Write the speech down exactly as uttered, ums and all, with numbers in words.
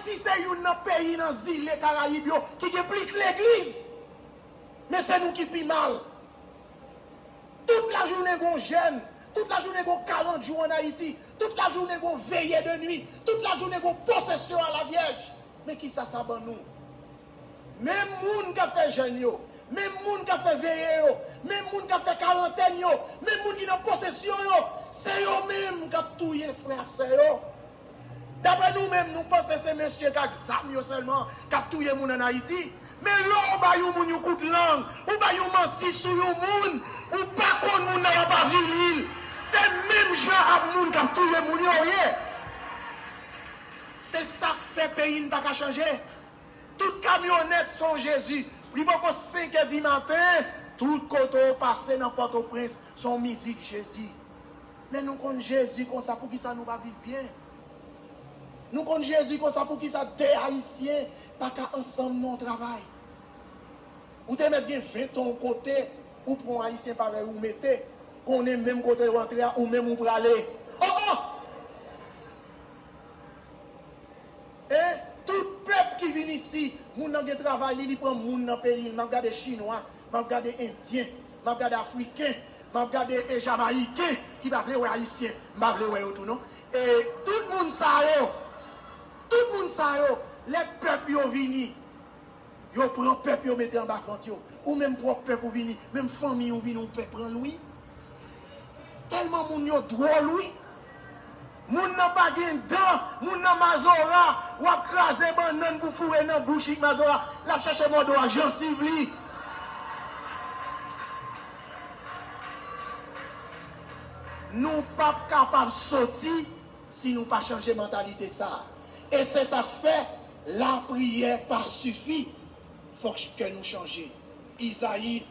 Ayiti se youn nan peyi nan zile Karayib yo ki gen plis legliz. Men se nou ki pi mal. Tout lajounen gon jèn, tout lajounen gon karant jou ann Ayiti, tout lajounen gon veye de nwi, tout lajounen gon posesyon a la vyèj. Men kisa sa ban nou? Menm moun k ap fè jèn yo, menm moun k ap fè veye yo, menm moun k ap fè karantèn yo, menm moun ki nan posesyon yo, se yo menm k ap touye frè ak sè yo. Daprè nou menm, nou panse se mesye k ak zam yo sèlman k ap touye moun ann Ayiti. Men lè w bay yon moun yon kout lang, ou bay yon manti sou yon moun, ou pa konn moun nan w ap avili l. Se menm jan ak moun k ap touye moun yo ye. Se sa k fè peyi n pa ka chanje. Tout kamyonèt se yon Jezi. Li poko senk è dimaten, tout kote w pase nan Pòtoprens, se yon mizik Jezi. Men nou konn Jezi konsa, poukisa nou pa viv byen? Nou konn Jezi konsa, poukisa de Ayisyen pa ka ansanm nan yon travay? Ou te mèt gen ven ton yon kote, ou pran yon Ayisyen parèy ou mete, konnen menm kote yo antre a, ou menm ou prale. Oh, oh! E tout pèp ki vin isi, moun nan gen travay li, li pran moun nan peyi l. M ap gade Chinwa, m ap gade Endyen, m ap gade Afriken, m ap gade, e, Jamayiken ki pa vle wè Ayisyen. M pa vle wè yo tou non. E tout moun sa yo, tout moun sa yo, lè pèp yo vini, yo pran pèp yo mete anba vant yo. Ou menm pwòp pèp ou vini, menm fanmi ou vini, ou pè pran l wi. Tèlman moun yo dwòl wi. Moun nan pa gen dan, moun nan mazora, w ap kraze bannann pou foure nan bouch li mazora, l ap chache mòde w ak jansiv li. Nou p ap kapab soti si nou pa chanje mantalite sa a. E se sa k fè lapriyè pa sifi. Fòk kè nou chanje. Izayi